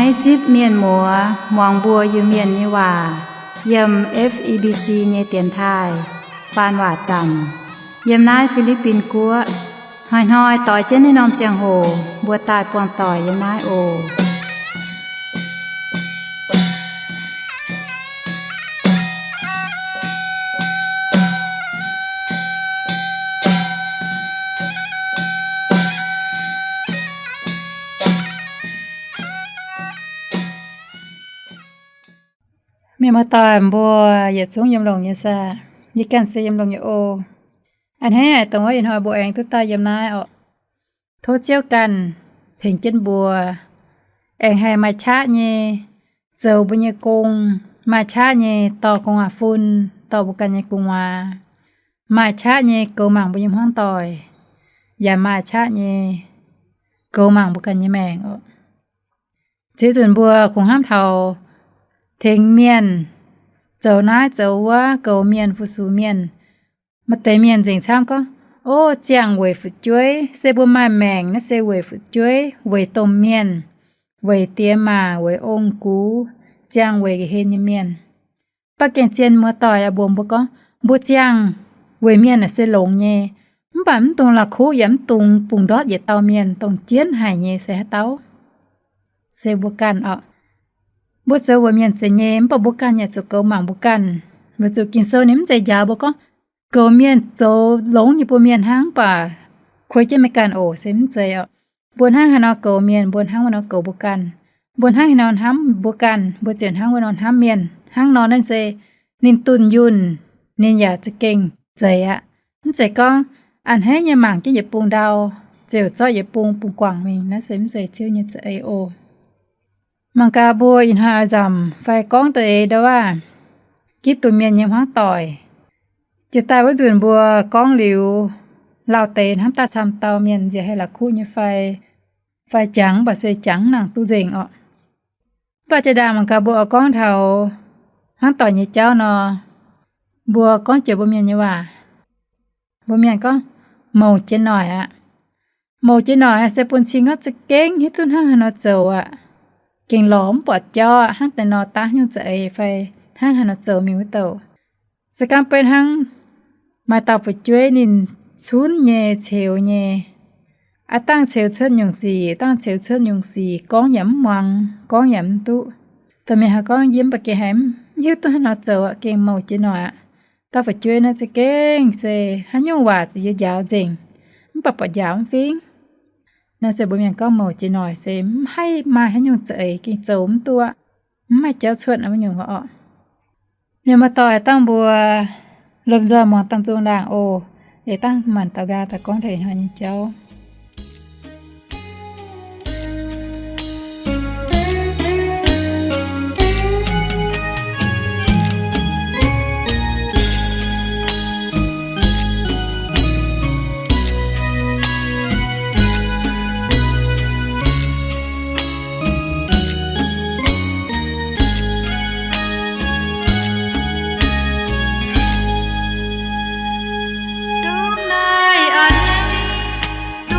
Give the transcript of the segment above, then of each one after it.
Hneiv zipv mienh muoz muangx mbuo Iu-Mienh nyei waac yiem F E B C nyei dienx taaih faan waac zanc yiem naaiv Fi^li^bin Guoqv. Hnoi-hnoi doix jienv naaiv norm ziangh hoc mbuo daaih buangh doic yiem naaiv oc. Mienh muoz-doic mbuo yietc zungv yiem longx nyei saah? Yie ganh se yiem longx nyei oc. A'hneiv haic dongh wuov ih hnoi mbuo aengx duqv daaih yiem naaiv oc. Tov Ziouv ganh tengx jienv mbuo, aengx haih maaih qaqv nyei zoux mbuo nyei gong, maaih qaqv nyei dorh gu'nguaaz fun, dorh mbuo ganh nyei gu'nguaaz, maaih qaqv nyei goux mangc mbuo nyei hmuangv doic, yaac maaih qaqv nyei goux mangc mbuo ganh nyei maengc oc. Ziux nzunc mbuo kungx hnamv taux tengx mienh zoux naaiv zoux wuov, goux mienh, fu-sux mienh. Maaih deix mienh nzengc camv gorngv, o, ziangh weic fu'jueiv, se mbuo maaih maengc naaiv se weic fu'jueiv, weic domh mienh, weic diex maac, weic ong-gux, ziangh weic ga'hlen nyei mienh. Mv baac gengh zien muoz-doic aqv, mbuox mbuo gorngv, mbuo ziangh weic mienh naaic se longx nyei, mv baac mv dungx la'kuqv yaac mv dungx bungx ndortv yietc dauh mienh, dongh jienv haic nyei se haaix dauh? Se mbuo ganh oc. Mbuo zoux weic mienh zeiz nyei, mv baac mbuo ganh yaac zuqc goux mangc mbuo ganh. Weic zuqc Ging-Sou ninh mv zeiz njaaux mbuo gorngv, goux mienh zoux longx nyei bun mienh hnangv, mv baac kuei jienv meih ganh oc, se mv zeiz oc. Mbuo hnangv haaix nor goux mienh, mbuo hnangv wuov nor goux mbuo ganh. Mbuo hnangv haaix nor hnamv mbuo ganh, mbuo ziouc hnangv wuov nor hnamv mienh. Hnangv nor naaiv se ninh dunh yunh, ninh yaac za'gengh zeiz aqv. Mv zeiz gorngv a'hneiv nyei mangc jienv yietc bung ndau, ziouc zorqv yietc bung bungx guangc mingh, naaiv se mv zeiz Ziouv nyei za'eix oc. Mangc gaax mbuo ih hnoi oix nzamc fai gorngv deix ndo waac, Giduc mienh nyei hmuangv doic. Jiex daaih wuov nzunc mbuo gorngv liuz, lauh deix hnamv daaih camv dauh mienh nziex haih la'kuqv nyei fai, fai jangx, mv baac se jangx nangc duqv nzengc orqc. Mv baac jiex ndaangc mangc gaax mbuo oix gorngv taux hmuangv doic nyei jauv nor, mbuo gorngv jiex mbuo mienh nyei waac. Mbuo mienh gorngv, mouc jiex noic aqv. Mouc jiex noic se bun cing gorngv za'gengh hiuv duqv hnangv haaix nor zoux aqv. Gengh lorz mv buatc jauv aqv, hnangv deix nor daav nyungc za'eix fai hnangv haaix nor zoux mingh wuov douc. Se gorngv beiv hnangv maaih dauh fu'jueiv ninh cunv nyei, ceux nyei, aav dangh ceux cuotv nyungc sic, dangh ceux cuotv nyungc sic, gorngv yaac mv muangx, gorngv yaac mv duqv. Da'mienh haih gorngv yiem mv baac gengh haiz mv hiuv duqv hnangv haaix nor zoux aqv, gengh mouc jiex noic aqv. Dauh fu'jueiv naaiv za'gengh se haaix nyungc waac zuqc yie njaaux nzengc, mv baac buatc njaaux mv fingx. Naaiv se mbuo mienh gorngv mouc jiex noic se mv haih maaih haaix nyungc za'eix, gengh zoux mv duqv aqv, mv maaih jauv cuotv wuov nyungc orqc. Mienh muoz-doic, dangh mbuo lomh nzoih muangx dangh zungh ndaangc oc. Eix dangh maanc daux nqaang daaih gorngv deix hnoi nyei jauv. Dongh naaiv a'hneiv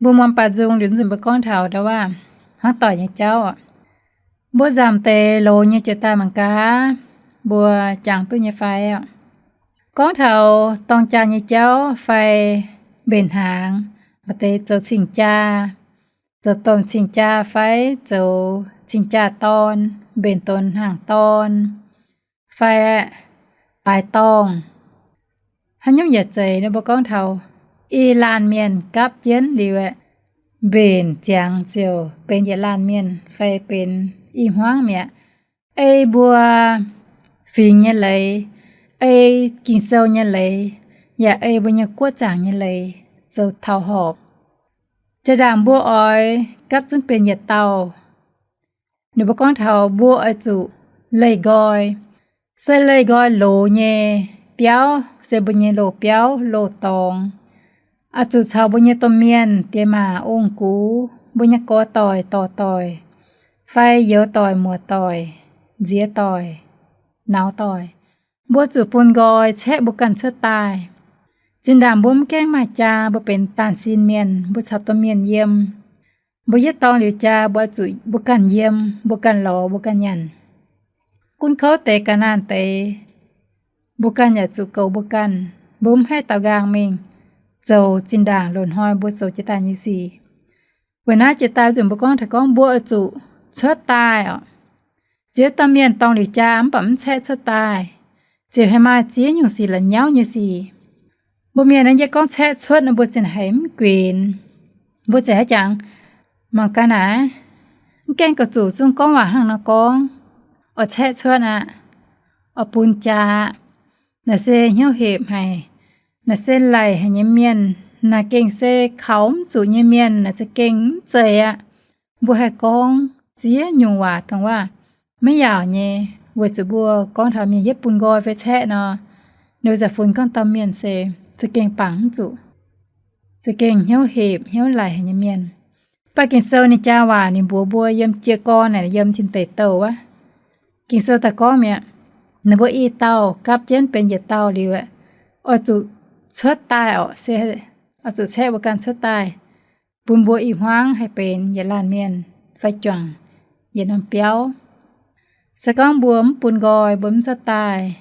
Mbuo muangx baaux nzung liuz nzunc mbuo gorngv taux ndau wuov hmuangv doic nyei jauv oc. Mbuo nzamc deix loz nyei jiex daaih mangc gaax, mbuo jangx duqv nyei fai oc. Gorngv taux dorng jaa nyei jauv fai mbenc hnaangx, maaih deix zoux cing-jaa, zoux domh cing-jaa fai zoux cing-jaa dorn, mbenc donx hnaangx dorn, fai baaix dorngh. Haaix nyungc yietc zeiz nor mbuo gorngv taux i laanh mienh gapv jienv liuz aeqv, mbenc ziangx ziouc benx yietc laanh mienh fai benx i hmuangv mi'aqv. Ei mbuo fingx nyei leiz, ei Ging-Sou nyei leiz, yaac ei mbuo nyei guoqv zaangc nyei leiz zoux taux horpc. Jaa-ndaangc mbuo oix gapv zunv benx yietc dauh. Ninh mbuo gorngv taux mbuo oix zuqc leih nqoi, se leih nqoi loz nyei biauv, se mbuo nyei loz-biauv loz-dorngx, oix zuqc caux mbuo nyei domh-mienh, diex maac ong-gux, mbuo nyei gorx-doic dorc-doic, fai youz-doic muoz-doic, nziex doic, nauz doic, mbuo zuqc bun nqoi caeqv mbuo ganh cuotv daaih. Zinh ndaangc mbuo mv gaengh maaih jaa, mbuo benx daanh sin mienh, mbuo caux domh mienh yiem, mbuo yietv dorng liuz jaa, mbuo zuqc mbuo ganh yiem, mbuo ganh lorz, mbuo ganh nyanc. Gunv kouv deix ga'naanh deix, mbuo ganh yaac zuqc goux mbuo ganh. Mbuo mv haih daaux nqaang mingh zoux zinh ndaangc loz-hnoi mbuo zoux jiex daaih nyei sic. Weic naaiv jiex daaih nzunc mbuo gorngv taux gorngv mbuo oix zuqc cuotv daaih oc. Ziex dauh mienh dorng liuz jaa mv baac mv caeqv cuotv daaih, ziouc haih maaih ziex nyungc sic la'nyauv nyei sic. Mbuo mienh naaiv yie gorngv caeqv cuotv nor mbuo ziouc haiz mv guinx. Mbuo ziouc haiz jangx, mangc gaax naaic, mv gaengh gauh zuqc zungv gorngv waac hnangv nor gorngv, oix caeqv cuotv aqv, oix bun jaa aqv. Naaic se hnyouv hepc haic, naaic se laic haic nyei mienh, naaic gengh se kaux mv zuqc nyei mienh, naaic za'gengh mv zeiz aqv. Mbuo haih gorngv ziex nyungc waac dongh waac maiv yaauc nyei, weic zuqc mbuo gorngv taux mienh yietv bun nqoi fai caeqv nor, ninh mbuo za'funx gorngv dauh mienh se za'gengh bangc mv zuqc, za'gengh hnyouv hepc hnyouv laic haic nyei mienh. Mv baac Ging-Sou ninh jaa waac ninh mbuox mbuo yiem jiez gorn naaic yiem Tin Deic Douh wuov, Ging-Sou daaih gorngv mi'aqv, ninh mbuo i dauh gapv jienv benx yietc dauh liuz aeqv, oix zuqc cuotv daaih oc, se oix zuqc caeqv mbuo ganh cuotv daaih, bun mbuo i hmuangv haih benx yietc laanh mienh fai juangc yietc norm biauv. Se gorngv mbuo mv bun nqoi, mbuo mv cuotv daaih,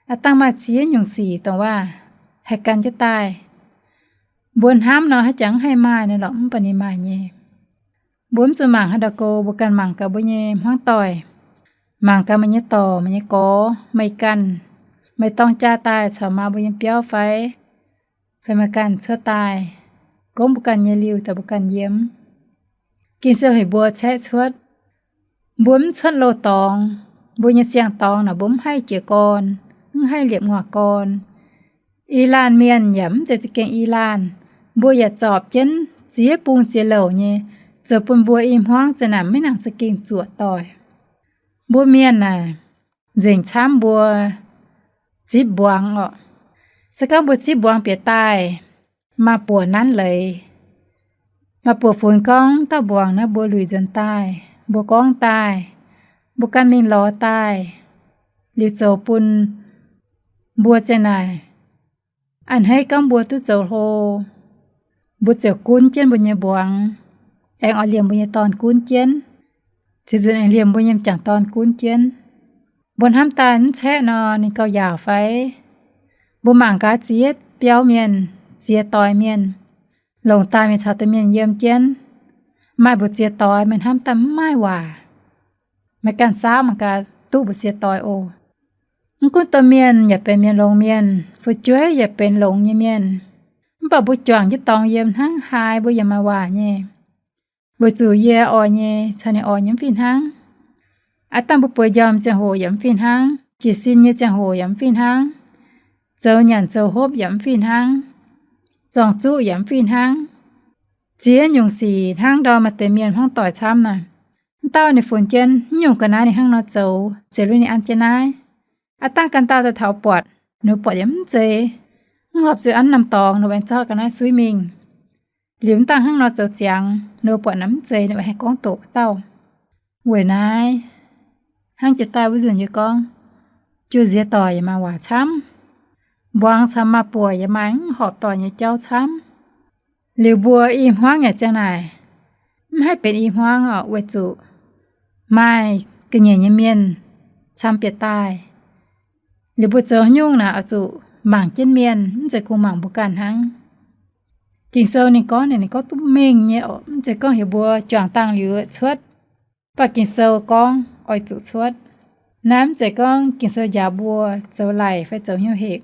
aav dangh maaih ziex nyungc sic dongh waac haih gan jienv daaih. Mbuo hnamv nor haaix jangx mv haih maaih nor lorqc, mv baac ninh maaih nyei. Mbuo mv zuqc mangc haaix dauh go, mbuo ganh mangc gaax mbuo nyei hmuangv doic, mangc gaax meih nyei dorc, meih nyei gorx, meih ganh, meih dorng jaa daaih caux maa mbuo yiem biauv fai, fai meih ganh cuotv daaih, gorngv mbuo ganh nyei liuh daaih mbuo ganh yiem. Ging-Sou heuc mbuo caeqv cuotv. Mbuo mv cuotv loz-dorngx, mbuo nyei siang-dorngx naaic mbuo mv haih jiez gorn, mv haih liepc nguaaz gorn. I laanh mienh yaac mv zeiz za'gengh i laanh, mbuo yaac zorpc jienv ziex bung ziex louc nyei, zoux bun mbuo i hmuangv za'naaic maiv nangc za'gengh zuoqc doic. Mbuo mienh naaic nzengc camv mbuo zipv mbuangz orqc. Se gorngv mbuo zipv mbuangz bieqc daaih, maaih buoc nanv leiz, maaih buoc funx gorngv dauh mbuangz naaiv mbuo luic nzuonx daaih, mbuo gorngv daaih, mbuo gan mingh lorz daaih, liuz zoux bun mbuo ziang naaic a'hneiv gorngv mbuo duqv zoux hlo, mbuo ziouc gunv jienv mbuo nyei mbuangz, aengx oix liemh mbuo nyei dorn gunv jienv, ziouc nzunc aengx liemh mbuo nyei m'jangc dorn gunv jienv. Mbuo hnamv daaih mv caeqv nor ninh gauh yaauc fai? Mbuo mangc gaax ziex biauv mienh, ziex doix mienh, longc daaih mingh caux domh mienh yiem jienv, maaih mbu'ziex doix meih hnamv daaih mv maaih waac. Meih ganh saauv mangc gaax duqv mbu'ziex doix oc. Mv gunv domh mienh yaac benx mienh longx mienh, fu'jueiv yaac benx longx nyei mienh, mv baac mbuo juangc jienv dorngx yiem hnangv haaix mbuo yaac maaih waac nyei. Weic zuqc yie oix nyei caux ninh oix nyei mv fih hnangv. Aav dangh mbuo bueix njormh ziangh hoc yaac mv fih hnangv, jiez sin nyei ziangh hoc yaac mv fih hnangv, zoux nyanc zoux hopv yaac mv fih hnangv, zorng-zuqv yaac mv fih hnangv. Ziex nyungc sic hnangv ndorm maaih deix mienh hmuangv doic camv naaic, mv dauh ninh funx jienv mv nyungc ga'naaiv ninh hnangv nor zoux, ziouc liuz ninh an jienv naaiv. Aav dangh ganh dauh daaih taux buatc, ninh buatc yaac mv zeiz, mv horpc zuqc an norm dorngx ninh aengx zorqv ga'naaiv suiv mingh. Liuz mv dangh hnangv nor zoux ziangx, ninh buatc naaic mv zeiz, ninh haih gorngv doqc wuov dauh. Weic naaiv, hnangv jiex daaih wuov nzunc yie gorngv, juoz nziex doic yaac maaih waac camv. Mbuangz caux maa-buoc yaac maaih mv horpc doic nyei jauv camv. Liuz mbuo i hmuangv yaac ziang naaic mv haih benx i hmuangv orqc, weic zuqc maaih ga'nyiec nyei mienh camv bieqc daaih. Liuz mbuo zoux haaix nyungc naaic oix zuqc mangc jienv mienh, mv zeiz kungx mangc mbuo ganh hnangv. Ging-Sou ninh gorngv, ninh gorngv duqv mengh nyei orqc, mv zeiz gorngv heuc mbuo juangc dangh liuz cuotv. Mv baac Ging-Sou gorngv oix zuqc cuotv. Naaiv mv zeiz gorngv Ging-Sou njaaux mbuo zoux laic fai zoux hnyouv hepc,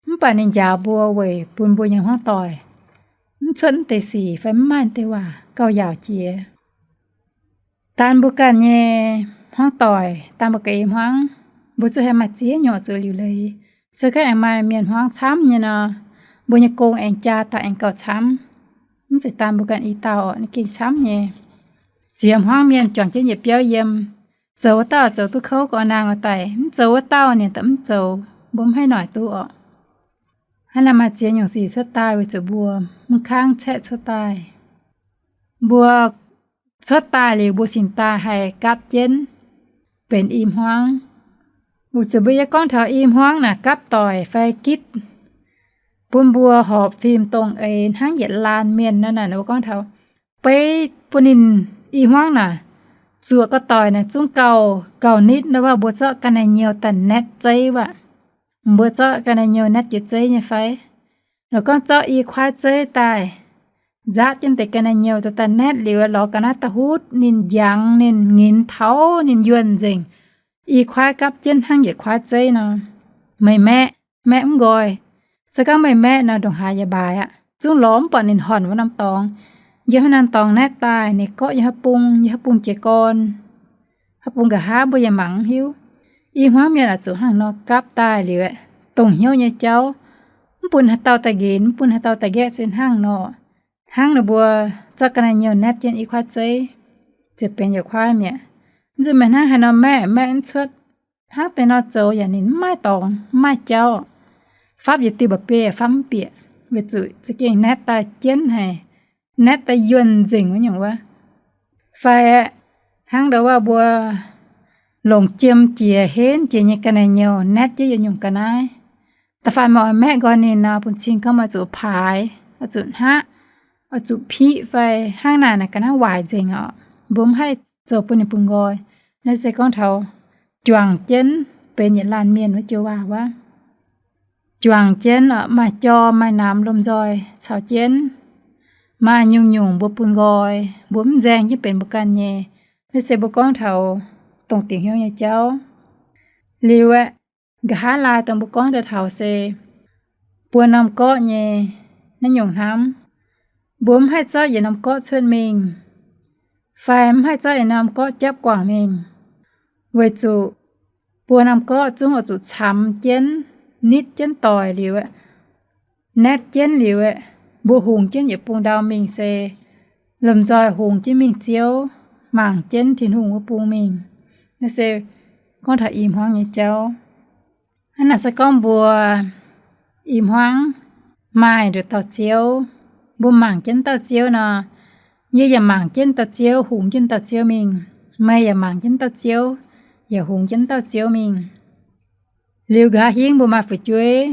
mv baac ninh njaaux mbuo weic bun mbuo nyei hmuangv doic mv cuotv deix sic fai mv maaih deix waac gauh yaauc jiex. Daan mbuo ganh nyei hmuangv doic, daan mbuo ganh i hmuangv, mbuo zuqc haih maaih ziex nyungc zuqc liuc leiz. Se gorngv aengx maaih mienh hmuangv camv nyei nor, mbuo nyei gong aengx jaa daaih aengx gauh camv. Mv zeiz daan mbuo ganh i dauh, ninh gengh camv nyei. Ziex hmuangv mienh juangc jienv yietc biauv yiem, zoux wuov dauh zoux duqv kouv ga'naang wuov daaih, mv zoux wuov dauh ninh daaih mv zoux, mbuo mv haih noic duqv orqc. Hnangv naaic maaih ziex nyungc sic cuotv daaih weic zuqc mbuo mv kangv caeqv cuotv daaih. Mbuo cuotv daaih liuz mbuo cingx daaih haih gapv jienv benx i hmuangv. Weic zuqc mbuo yie gorngv taux i hmuangv naaic gapv doic fai gitv bun mbuo horpc fim dongh eix hnangv yietc laanh mienh nor naaic, mbuo gorngv taux beiv bun ninh i hmuangv naaic zuoqc ga'doic naaic zungv gauh, gauh nitv nor, waac mbuo zorqv ga'naaiv-nyouh daaih naetv zeiv waac. Mbuo zorqv ga'naaiv-nyouh naetv jiex zeiv nyei fai? Lorqc gorngv zorqv i kuaaiv zeiv daaih, nzaatv jienv deix ga'naaiv-nyouh daaih naetv liuz, lorz ga'naaiv daaih hutv ninh njangx, ninh nginx taux ninh yuonh nzengc. I kuaaiv gapv jienv hnangv yietc kuaaiv zeiv nor, meih maeqv, maeqv mv nqoi. Se gorngv meih maeqv nor, ndongc haaix yaac mbaaix aqv. Zungv lorz mv buatc ninh horngc wuov norm dorngx. Yiem haaix norm dorngx naetv daaih, ninh gorqv yiem haaix bung, yiem haaix bung jiez gorn, haaix bung nqa'haav mbuo yaac mangc mv hiuv. I hmuangv mienh oix zuqc hnangv nor gapv daaih liuz, dongh hnyouv nyei jauv, mv bun haaix dauh daaih nqenx, mv bun haaix dauh daaih nqaeqv se hnangv nor. Hnangv ninh mbuo zorqv ga'naaiv-nyouh naetv jienv i kuaaiv zeiv, ziouc benx yietc kuaaiv mi'aqv. Mv zuqc meih hnangv haaix nor maeqv, maeqv mv cuotv. Hnangv deix nor zoux yaac ninh mv maaih dorngx, mv maaih jauv. Fapv yietc diuh mba'biei fapv mv bieqc, weic zuqc za'gengh naetv daaih jienv haic, naetv daaih yuonh nzengc wuov nyungc wuov. Fai aeqv, hnangv ndou waac mbuo longc jiem jiex henv jiex nyei ga'naaiv-nyouh naetv jienv yietc nyungc ga'naaiv. Da'faanh meih oix maeqv nqoi ninh nor, bun cing gorngv meih oix zuqc paaix, oix zuqc hnaqv, oix zuqc piqv fai hnangv naaic, naaic ga'naaiv waaic nzengc orqc. Mbuo mv haih zoux bun ninh bun nqoi. Naaiv se gorngv taux juangc jienv benx yietc laanh mienh wuov joux waac wuov. Juangc jienv orqc, maaih jorm maaih namx lomh nzoih caux jienv, maaih nyungc-nyungc mbuo bun nqoi, mbuo mv nzaeng jienv benx mbuo ganh nyei. Naaiv se mbuo gorngv taux dongh diuc hnyouv nyei jauv. Liuz aeqv, nqa'haav laai dongh mbuo gorngv daaih taux se buo norm gorqv nyei naaiv nyungc hnamv. Mbuo mv haih zorqv yietc norm gorqv cuotv mingh, fai mv haih zorqv yietc norm gorqv japv guangc mingh, weic zuqc buo norm gorqv zungv oix zuqc camx jienv, nitv jienv doic liuz aeqv, naetv jienv liuz aeqv, mbuo hungx jienv yietc bung ndau mingh se lomh nzoih hungx jienv mingh Ziouv, mangc jienv Tin-Hungh wuov bung mingh. Naaiv se gorngv taux i hmuangv nyei jauv. Hnangv naaic se gorngv mbuo i hmuangv maaih nduqc dauh Ziouv, mbuo mangc jienv dauh Ziouv nor, yie yaac mangc jienv dauh Ziouv, hungx jienv dauh Ziouv mingh. Meih yaac mangc jienv dauh Ziouv, yaac hungx jienv dauh Ziouv mingh. Liuz nqa'haav hingv mbuo maaih fu'jueiv,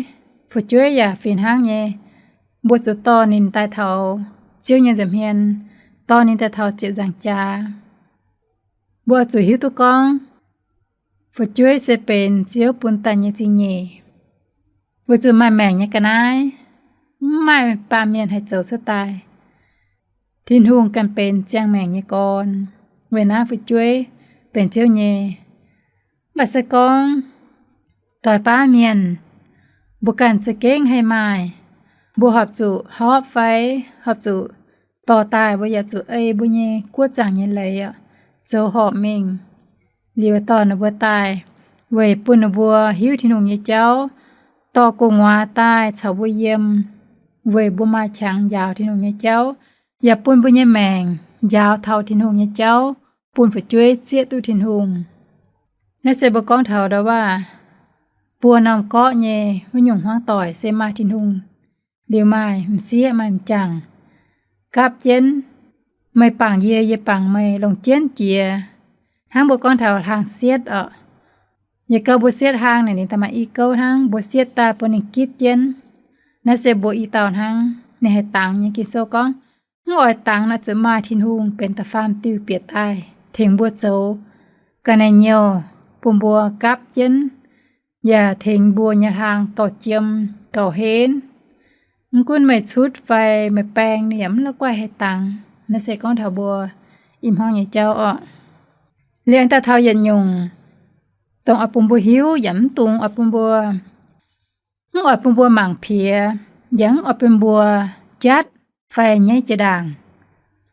fu'jueiv yaac fih hnangv nyei. Mbuo zuqc dorh ninh daaih taux Ziouv nyei nza'hmien, dorh ninh daaih taux ziepc nzaangc jaax. Mbuo zuqc hiuv duqv gorngv fu'jueiv se benx Ziouv bun daaih nyei zingh nyeic. Weic zuqc maaih maengc nyei ga'naaiv mv maaih baamh mienh haih zoux cuotv daaih. Tin-Hungh ganh benx ziangh maengc nyei gorn. Weic naaiv fu'jueiv benx Ziouv nyei. Mv baac se gorngv doix baav mienh, mbuo ganh za'gengh haih maaih, mbuo horpc zuqc hopv fai horpc zuqc dorh daaih, mbuo yaac zuqc ei mbuo nyei guoqv zaangc nyei leiz zoux horpc mingh. Liuz dorh ninh mbuo daaih weic bun ninh mbuo hiuv Tin-Hungh nyei jauv, dorh gu'nguaaz daaih caux mbuo yiem, weic mbuo maaih qangx njaaux Tin-Hungh nyei jauv, yaac bun mbuo nyei maengc njaaux taux Tin-Hungh nyei jauv, bun fu'jueiv zieqv duqv Tin-Hungh. Naaiv se mbuo gorngv taux ndau waac buo norm gorqv nyei wuov nyungc hmuangv doic se maaih Tin-Hungh, liuz maaih m'sieqv maaih m'jangc gapv jienv, meih bangc yie, yie bangc meih, longc jienv jiex. Hnangv mbuo gorngv taux hlang sietv orqc, yietc gauh mbuo sietv hlang naaic ninh daaih maaih i gouv hnangv, mbuo sietv daaih bun ninh gitv jienv. Naaiv se mbuo i dauh hnangv. Ninh haih dangx nyei. Ging-Sou gorngv, mv oix dangx naaic zuqc maaih Tin-Hungh benx da'faam diuh bieqc daaih tengx mbuo zoux ga'naaiv-nyouh, bun mbuo gapv jienv, yaac tengx mbuo nyei hlaang gauh jiem gauh henv. Mv gunv meih cutv fai meih baeng, ninh yaac mv la'guaih haih dangx. Naaiv se gorngv taux mbuo i hmuangv nyei jauv orqc. Liuz aengx daaih taux yietc nyungc, dongh oix bun mbuo hiuv yaac mv dungx oix bun mbuo, mv oix bun mbuo mangc piex, yaac mv oix bun mbuo jatv fai nyaiv jiex ndaangc.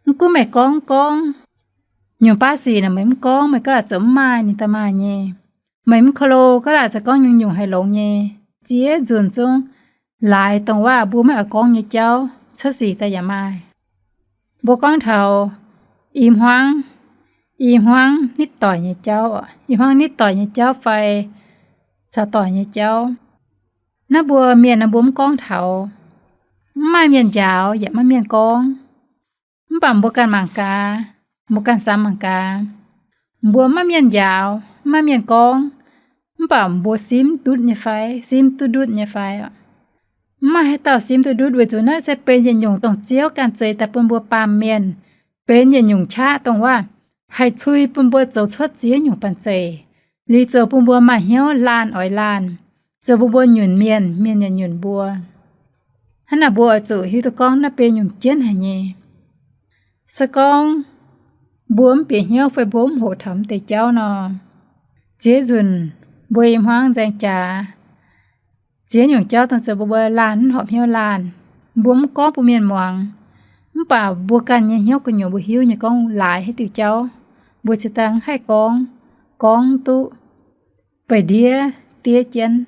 Mv gunv meih gorngv gorngv nyungc baav sic naaic, meih mv gorngv, meih gaax laatc zoux mv maaih, ninh daaih maaih nyei. Meih mv ko lo gaax laatc zoux gorngv nyungc-nyungc haih longx nyei. Ziex nzunc zungv laaix dongh waac mbuo maiv oix gorngv nyei jauv cuotv sic daaih yaac maaih. Mbuo gorngv taux i hmuangv, i hmuangv nitv doic nyei jauv, i hmuangv nitv doic nyei jauv fai caux doic nyei jauv. Naaiv mbuo mienh naaic mbuo mv gorngv taux, mv maaih mienh njaaux yaac maiv maaih mienh gorngv. Mv baac mbuo ganh mangc gaax, mbuo ganh samx mangc gaax, mbuo maiv maaih mienh njaaux, maiv maaih mienh gorngv, mv baac mbuo simv ndutv nyei fai? Simv duqv ndutv nyei fai? Mv maaih haaix dauh simv duqv ndutv, weic zuqc naaiv se benx yietc nyungc dongh Ziouv ganh zeix daaih bun mbuo baamh mienh, benx yietc nyungc qaqv dongh waac haih cui bun mbuo zoux cuotv ziex nyungc banh zeic, liuz zoux bun mbuo maaih hnyouv laanh oix laanh, zoux bun mbuo nyunc mienh, mienh yaac nyunc mbuo. Hnangv naaic mbuo oix zuqc hiuv duqv gorngv naaiv benx nyungc jienv haic nyei. Se gorngv mbuo mv bieqc hnyouv fai mbuo mv hoqc taux mv deix jauv nor, ziex nzunc mbuo i hmuangv nzaeng jaax, ziex nyungc jauv dongh zoux bun mbuo laanh mv horpc hnyouv laanh. Mbuo mv gorngv bun mienh muangx, mv baac mbuo ganh nyei hnyouv gu'nyuoz mbuo hiuv nyei gorngv laaix haaix diuh jauv mbuo cingx daaih mv haih gorngv, gorngv duqv, beic ndiev diev jienv.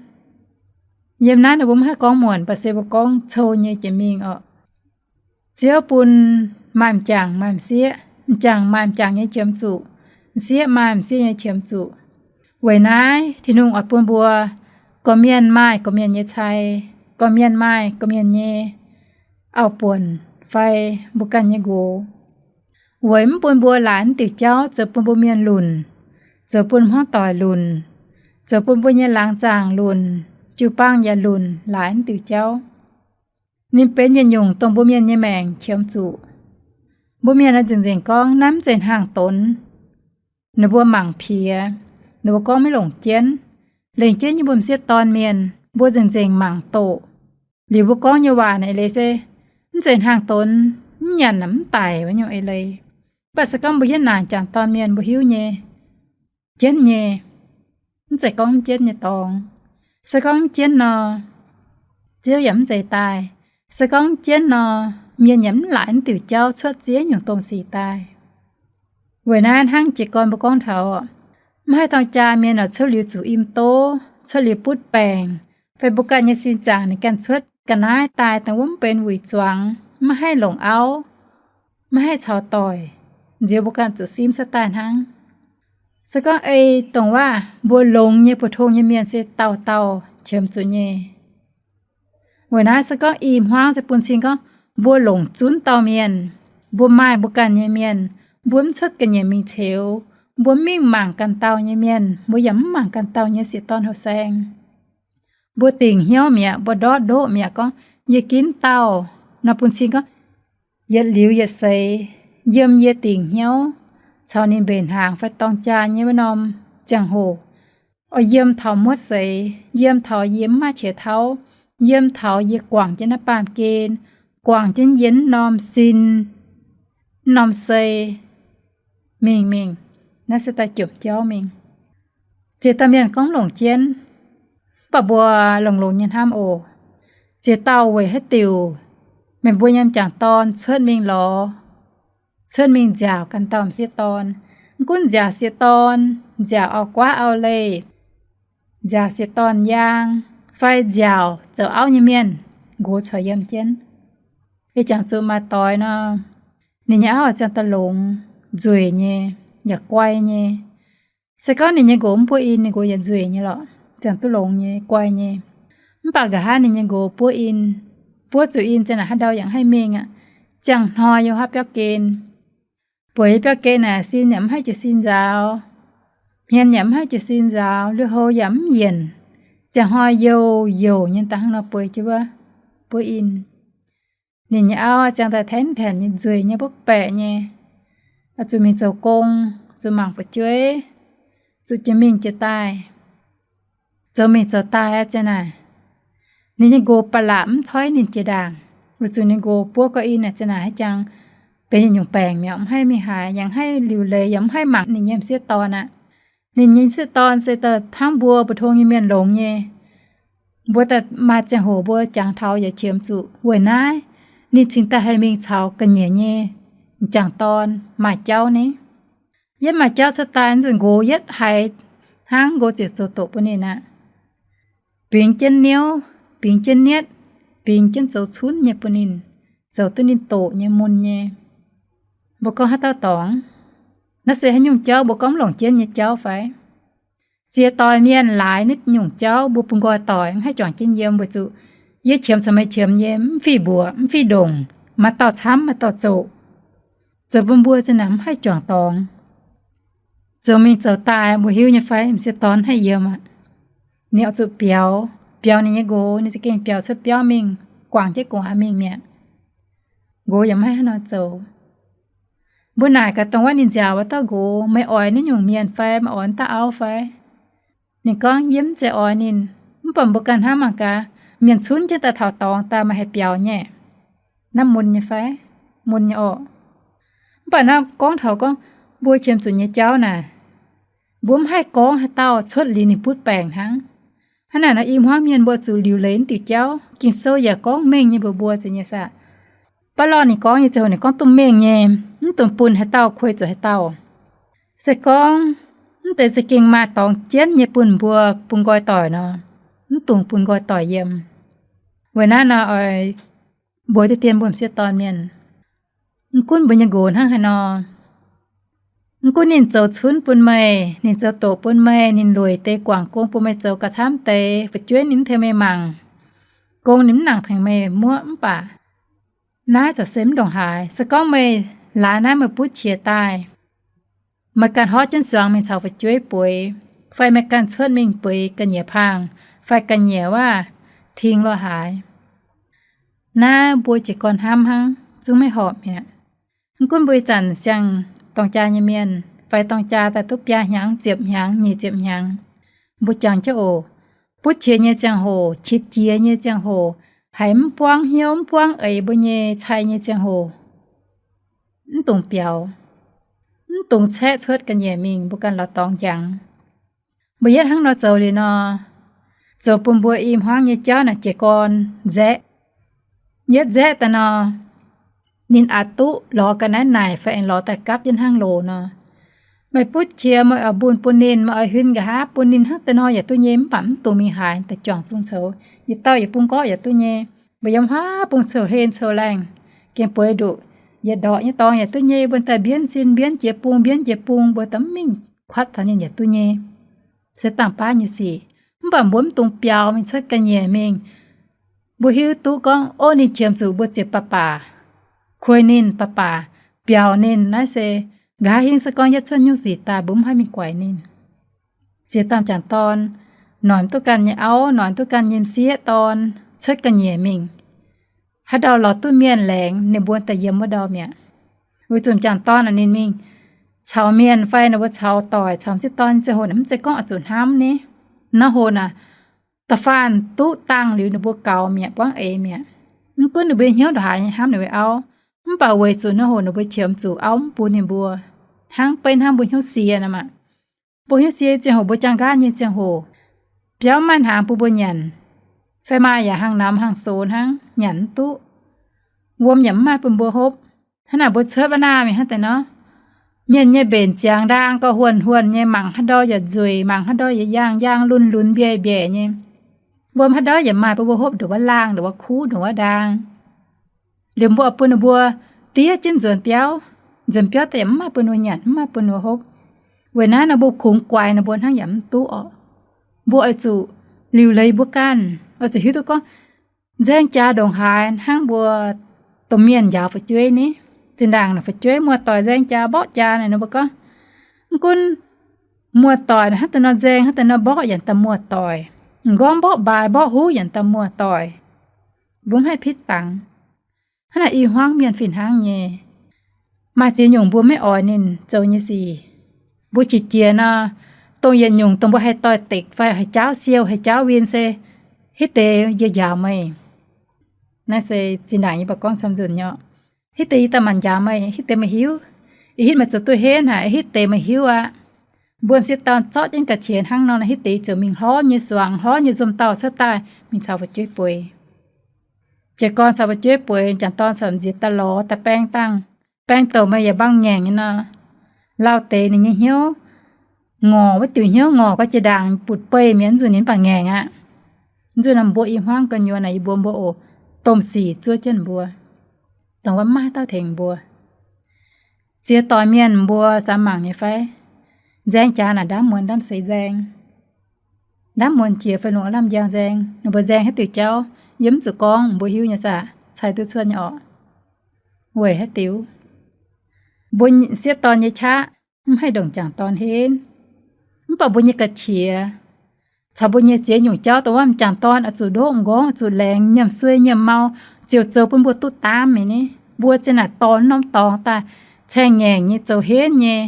Yiem naaiv nor mbuo mv haih gorngv muonc, baac se mbuo gorngv cou nyei jiex mingh orqc. Ziouv bun maaih m'jangc maaih m'sieqv, m'jangc maaih m'jangc nyei qiemx zuqc, m'sieqv maaih m'sieqv nyei qiemx zuqc. Weic naaiv Tin-Hungh oix bun mbuo gorqv-mienh maaih gorqv-mienh nyei cai, gorqv-mienh maaih gorqv-mienh nyei auv-buonc fai mbuo ganh nyei nqox, weic mv bun mbuo laaix mv diuc jauv zoux bun mbuo mienh lunc, zoux bun hmuangv doic lunc, zoux bun mbuo nyei laangz zaangc lunc, jiu-baang yaac lunc laaix mv diuc jauv. Ninh benx yietc nyungc dongh mbuo mienh nyei maengc qiemx zuqc. Mbuo mienh nzengc-nzengc gorngv naaiv mv zeiz hnaangx donx. Ninh mbuo mangc piex, ninh mbuo gorngv maiv longc jienv. Lengc jienv nyei mbuo m'sieqv dorn mienh, mbuo nzengc-nzengc mangc doqc. Liuz mbuo gorngv nyei waac naaic eix leiz se mv zeiz hnaangx donx, mv nyanc mv daic wuov nyungc eix leiz. Mv baac se gorngv mbuo hietv naanc jangc dorn mienh mbuo hiuv nyei, jienv nyei, mv zeiz gorngv mv jienv nyei dorngx. Se gorngv mv jienv nor, Ziouv yaac mv zeiz daaih. Se gorngv mv jienv nor, mienh yaac mv laaix mv diuc jauv cuotv ziex nyungc domh sic daaih. Weic naaiv hnangv jiez gorn mbuo gorngv taux, mv haih dorng jaa mienh oix cuotv liuz zuqc im dov, cuotv liuz butv baengc, fai mbuo ganh nyei sin zaangc ninh ganh cuotv ga'naaiv daaih dongh wuov mv benx wuic zuangx, maiv haih longc auv, maiv haih caux doic, nziex mbuo ganh zuqc simv cuotv daaih hnangv. Se gorngv ei dongh waac mbuo longx nyei, pou-tong nyei mienh se dauh dauh qiemx zuqc nyei. Weic naaiv se gorngv i hmuangv se bun cing gorngv mbuo longc zunv dauh mienh, mbuo maaih mbuo ganh nyei mienh, mbuo mv cuotv ga'nyiec mingh ceux, mbuo mv mingh mangc ganh dauh nyei mienh, mbuo yaac mv mangc ganh dauh nyei sieqv dorn houh saeng. Mbuo dingc hnyouv mi'aqv, mbuo ndortv ndoqv mi'aqv gorngv, yie ginv dauh nor, bun cing gorngv yietc liuz yietc seix yiem yie dingc hnyouv caux ninh mbenc hnaangx fai dorng jaa nyei wuov norm ziangh hoc, oix yiem taux muotv seix, yiem taux yie mv maaih qiex tauv, yiem taux yie guangc jienv naaiv baamh gen, guangc jienv yie wuov norm sin, wuov norm sei mingh mingh. Naaiv se daaih jomc jauv mingh. Ziex dauh mienh gorngv longc jienv, mv baac mbuo longx-longx nyei hnamv oc. Ziex dauh weic haaix diuc meih mbuo nyei m'jangc dorn cuotv mingh lorz, cuotv mingh nziaauc ganh dauh m'sieqv dorn? Mv gunv nziaauc sieqv dorn, nziaauc auv-guaav auv-leih, nziaauc sieqv dorn yaang, fai nziaauc zoux auv nyei mienh, nqox corc yiem jienv. Ei jangx zuqc maaih doix nor, ninh nyei auv ziangh duqv longx, nzueic nyei, yaac guai nyei. Se gorngv ninh nyei nqox mv buov in, ninh nqox yaac nzueic nyei lorqc, ziangh duqv longx nyei, guai nyei. Mv baac nqa'haav ninh nyei nqox buov in, buov zuqc in ziang naaic haaix ndau yaac mv haih mingh aqv. Ziangh hnoi yiem haaix biauv gen, bueix biauv gen naaic sin yaac mv haih jiez sin nzaaux, hmien yaac mv haih jiez sin nzaaux, lui-houx yaac mv yienc. Ziangh hnoi youh youh nyei daaih hnangv nor bueix jienv wuov buov in. Ninh nyei auv ziangh daaih tenv-tenc nyei, nzueic nyei, mbuov baeqc nyei, zuqc mingh zoux gong, zuqc mangc fu'jueiv, zuqc jiex mingh jiex daaih, zoux mingh zoux daaih aqv. Ziang naaic, ninh nyei nqox ba'laqc mv coiv ninh jiex ndaangc, weic zuqc ninh nqox buov gau in aqv. Ziang naaic, haaix jangx benx yietc nyungc baengc mi'aqv, mv haih mingh haaix, yaac mv haih liuc leiz, yaac mv haih mangc ninh nyei m'sieqv dorn aqv. Ninh nyei m'sieqv dorn se daaih hnangv mbuo mbu'tong nyei mienh longx nyei. Mbuo daaih maaih ziangh hoc mbuo jangx taux yaac qiemx zuqc. Weic naaiv ninh cingx daaih haih mingh caux ga'nyiec nyei m'jangc dorn maaih jauv ni. Yietv maaih jauv cuotv daaih nzunc nqox yietv haiz hnangv, nqox ziouc zoux doqc bun ninh aqv. Bingx jienv niouv, bingx jienv nietv, bingx jienv zoux cunv nyei bun ninh, zoux duqv ninh doqc nyei, mun nyei. Mbuo gorngv haaix dauh dorngx? Naaiv se haaix nyungc jauv? Mbuo gorngv mv longc jienv nyei jauv fai? Ziex doic mienh laaix naaiv nyungc jauv mbuo bun nqoi doic mv haih juangc jienv yiem, weic zuqc yie qiemx caux meih qiemx nyei mv fih mbuoqc, mv fih ndongc, maaih dauh camv maaih dauh zoqc. Zoux bun mbuo ziang naaic mv haih juangc dorngx. Zoux mingh zoux daaih, mbuo hiuv nyei fai, m'sieqv dorn haih yiem aqv. Ninh oix zuqc biaux, biaux ninh nyei nqox, ninh za'gengh biaux cuotv biauv mingh, guangc jienv gu'nguaaz mingh mi'aqv. Nqox yaac mv haih hnangv nor zoux. Mbuo naaic gaax dongh wuov ninh nziaauc wuov dauh nqox, meih oix naaiv nyungc mienh fai, meih oix wuov dauh auv fai? Ninh gorngv yie mv zeiz oix ninh. Mv baac mbuo ganh hnamv mangc gaax, mienh cunv jienv daaih taux dorngx daaih, meih haih biaux nyei? Naaiv mun nyei fai? Mun nyei orqc. Mv baac naaiv gorngv taux gorngv mbuo qiemx zuqc nyei jauv naaic, mbuo mv haih gorngv haaix dauh cuotv liuz ninh butv baengc hnangv. Hnangv naaic nor, i hmuangv mienh mbuo zuqc liuc leiz naaiv diuc jauv. Ging-Sou yaac gorngv mengh nyei mbuox mbuo, zeiz nyei saah? Baav lorh ninh gorngv nyei ziangh hoc ninh gorngv duqv mengh nyei, mv dungx bun haaix dauh kuei zuqc haaix dauh. Se gorngv mv zeiz za'gengh maaih dorngx jienv nyei bun mbuo, bun nqoi doic nor, mv dungx bun nqoi doic yiem. Weic naaiv nor oix mbuox deix dien mbuo m'sieqv dorn mienh, mv gunv mbuo nyei nqox hnangv haaix nor, mv gunv ninh zoux cunv bun meih, ninh zoux doqc bun meih, ninh lueic deix guangc gong bun meih zoux ga'camv deix, fu'jueiv ninh mv tengx meih mangc, gong ninh mv nangc tengx meih muoqv, mv baac naaiv zoux se mv ndongc haaix. Se gorngv meih laaix naaiv meih butv qiex daaih, meih ganh horv jienv suangx mingh caux fu'jueiv bueix, fai meih ganh cuotv mingh bueix ga'nyiec paangh, fai ga'nyiec waac-ting lorh haaix, naaiv mbuo jiez gorn hnamv hnangv, zungv maiv horpc mi'aqv. Mv gunv mbuo ih zanc siang-dorng jaa nyei mienh, fai dorng jaa daaih duqv biaa hnyangx, ziepc hnyangx, nyic ziepc hnyangx, mbuo jangx jienv oc. Butv qiex nyei ziangh hoc, qiex jiez nyei ziangh hoc, haiz mv buangv hnyouv, mv buangv eix mbuo nyei cai nyei ziangh hoc, mv dungx biaux, mv dungx caeqv cuotv ga'nyiec mingh, mbuo ganh lorz dorngx jangx. Mbuo yietv hnangv nor zoux liuz nor, zoux bun mbuo i hmuangv nyei jauv naaic jiez gorn nzaeqv. Yietv nzaeqv daaih nor, ninh aqc duqv lorz ga'naaiv naaic fai aengx lorz daaih gapv jienv hnangv loz nor. Meih butv qiex, meih oix mbuox bun ninh, meih oix huin nqa'haav bun ninh hnangv deix nor yaac duqv nyei, mv baac mv dungx mingh haaix, daaih juangc zung coux. Yietc dauh yietc bung gorqv yaac duqv nyei. Mbuo yiem haav bung coux hlen coux laengh, gengh bueix nduqc yietc ndorqc nyei dorngx yaac duqv nyei, mbuo daaih mbienv sin mbienv jiex bung, mbienv jiex bung, mbuo daaih mv mingh kuatv taux ninh yaac duqv nyei. Se dangh baav nyei sic. Mv baac mbuo mv dungx biaux mingh cuotv ga'nyiec mingh. Mbuo hiuv duqv gorngv, ov, ninh qiemx zuqc mbuo ziouc baac baac kuei ninh, baac baac biaux ninh. Naaiv se nqa'haav hingv se gorngv yietv cuotv nyungc sic daaih mbuo mv haih mingh guaix ninh. Ziex dauh m'jangc dorn, noic mv duqv ganh nyei auv, noic mv duqv ganh nyei m'sieqv dorn cuotv ga'nyiec mingh. Haaix ndau lorz duqv mienh laengz, ninh mbuo daaih yiem wuov ndau mi'aqv. Weic zuqc m'jangc dorn ninh mingh caux mienh fai ninh mbuo caux doic caux m'sieqv dorn ziangh hoc naaic mv zeiz gorngv oix zuqc hnamv ni. Naaiv hoc naaic, da'faanh duqv dangh liuz ninh mbuo gaux mi'aqv, buangv eix mi'aqv. Mv gunv ninh mbuo hnyouv ndongc haaix nyei hnamv ninh mbuo auv, mv baac weic zuqc naaiv hoc ninh mbuo qiemx zuqc auv mv bun ninh mbuo, hnangv beiv hnangv mbuo hnyouv sie nor maah. Mbuo hnyouv sie ziangh hoc, mbuo jangx nqaatv nyei ziangh hoc, biauv maaih hnaangx bun mbuo nyanc, fai maaih yaac hangx namx hangx sox hnangv, nyanc mv duqv. Wuom yaac mv maaih bun mbuo hopv. Hnangv naaic mbuo cuotv wuov naaiv mingh hnangv deix nor, mienh nyei mbenc ziangx ndaang gauh huonh huonh nyei, mangc haaix ndau yaac nzueic, mangc haaix ndau yaac yaangh yaangh lunx lunx mbiaeqc mbiaeqc nyei. Wuom haaix ndau yaac maaih bun mbuo hopv, ndongc wuov laangh, ndongc wuov kuv, ndongc wuov ndaang. Liuz mbuo oix bun ninh mbuo diev jienv nzuonx biauv, nzuonx biauv daaih yaac mv maaih bun ninh mbuo nyanc, mv maaih bun ninh mbuo hopv. Weic naaiv nor mbuo kungx guaix ninh mbuo hnangv yaac mv duqv orqc. Mbuo oix zuqc liuc leiz mbuo ganh, oix zuqc hiuv duqv gorngv nzaeng jaax ndongc haaix hnangv mbuo domh mienh njaaux fu'jueiv ni. Zinh ndaangc fu'jueiv muoz-doic nzaeng jaax mborqv jaax naaic nor mbuo gorngv, mv gunv muoz-doic hnangv deix nor nzaeng, hnangv deix nor mborqv yaac daaih muoz-doic, m'nqorngv mborqv mbaaix mborqv huv yaac daaih muoz-doic. Mbuo mv haih pitv dangx. Hnangv naaic i hmuangv mienh fih hnangv nyei. Maaih ziex nyungc mbuo maiv oix ninh zoux nyei sic. Mbuo qiex jiez nor, dongh yietc nyungc dongh mbuo haih doix-dekc fai haih jaauv siou, haih jaauv win se, hitv deix yie njaaux meih. Naaiv se zinh ndaangc yie mbuo gorngv camv nzunc nyei oc. Hitv deix yie daaih maanc njaaux meih, hitv deix meih hiuv. Ih hitv meih zoux duqv henv haic, hitv deix meih hiuv aqv. Mbuo m'sieqv dorn zorqv jienv ga'qiex hnangv nor, hitv deix ziouc mingh hlorv nyei suangx, hlorv nyei nzomz dauh cuotv daaih mingh caux fu'jueiv bueix. Jiez gorn caux fu'jueiv bueix, m'jangc dorn caux m'nziex daaih lorz daaih baeng dangh. Baeng douc meih yaac mbaang ngaengc nyei nor, lauh deix ninh nyei hnyouv, ngorc wuov diuc hnyouv ngorc gau jiex ndaangc butv-beih mi'aqv, nzunc ninh mv baac ngaengc aqv. Nzunc naaic mbuo i hmuangv gu'nyuoz naaic yie mbuox mbuo oc, domh sic zuov jienv mbuo, dongh wuov maiv maaih dauh tengx mbuo. Ziex doix mienh mbuo samx mangc nyei fai? Nzaeng jaax naaic ndaamv muonz ndaamv seix nzaeng. Ndaamv muonz jiex fai longc lamh njang nzaeng, ninh mbuo nzaeng haaix diuc jauv yie mv zuqc gorngv, mbuo hiuv nyei saah? Cai duqv cuotv nyei orqc. Weic haaix diuc? Mbuo sieqv dorn nyei qaqv mv haih ndongc m'jangc dorn henv. Mv baac mbuo nyei ga'qiex caux mbuo nyei ziex nyungc jauv dongh wuov m'jangc dorn oix zuqc ndoqv m'nqorngv, oix zuqc laengz nyiemc suei nyiemc mau, ziouc zoux bun mbuo duqv daamv mi'aqv ni. Mbuo zinh naaic dorh norm dorngx daaih caengh ngaengc nyei, zoux henv nyei,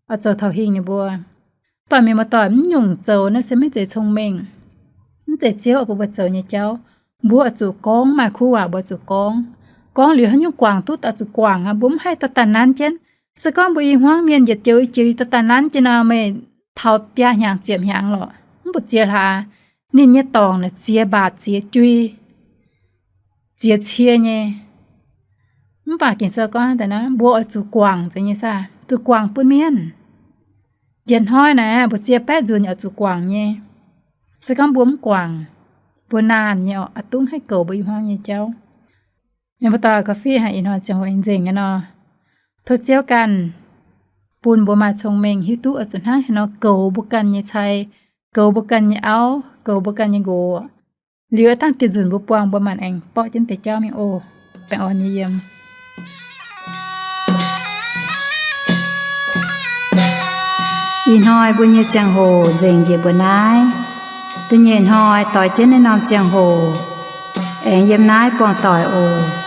oix zoux taux hingh ninh mbuo. Mv baac mienh muoz-doic, mv nyungc zoux naaiv se maiv zeiz cong-mengh. Mv zeiz Ziouv oix bun mbuo zoux nyei jauv. Mbuo oix zuqc gorngv, maaih kuv waac mbuo zuqc gorngv. Gorngv liuz haaix nyungc guangc duqv oix zuqc guangc aqv. Mbuo mv haih daaih daaih nanv jienv. Se gorngv mbuo i hmuangv mienh yietc joux i joux daaih daaih nanv jienv nor, meih taux biaa hnyangx ziepc hnyangx lorqc, mv baac ziex hlaax ninh nyei dorngc naaic ziex mbaatc ziex jui, ziex cie nyei. Mv baac Ging-Sou gorngv daaih naaiv, mbuo oix zuqc guangc zeiz nyei saah? Zuqc guangc bun mienh. Njien hnoi naaic mbu'ziex baeqv nzunc oix zuqc guangc nyei. Se gorngv mbuo mv guangc, mbuo naanh nyei oc, a'dungv haih goux mbuo i hmuangv nyei jauv. Mienh muoz-doic, ga'fiev haic ih hnoi ziangh hoc aengx nzengc nyei nor, tov Ziouv ganh bun mbuo maaih cong-mengh hiuv duqv oix zuqc hnangv haaix nor goux mbuo ganh nyei cai, goux mbuo ganh nyei auv, goux mbuo ganh nyei nqox. Liuz dangh dieh nzunc mbuo buangh mbuo maanc aengx borqv jienv deix jauv mingh oc. Baengh orn nyei yiem. Ih hnoi mbuo nyei ziangh hoc nzengc njiec mbuo naaiv. Da'nyeic hnoi doix jienv naaiv norm ziangh hoc aengx yiem naaiv buangh doic oc.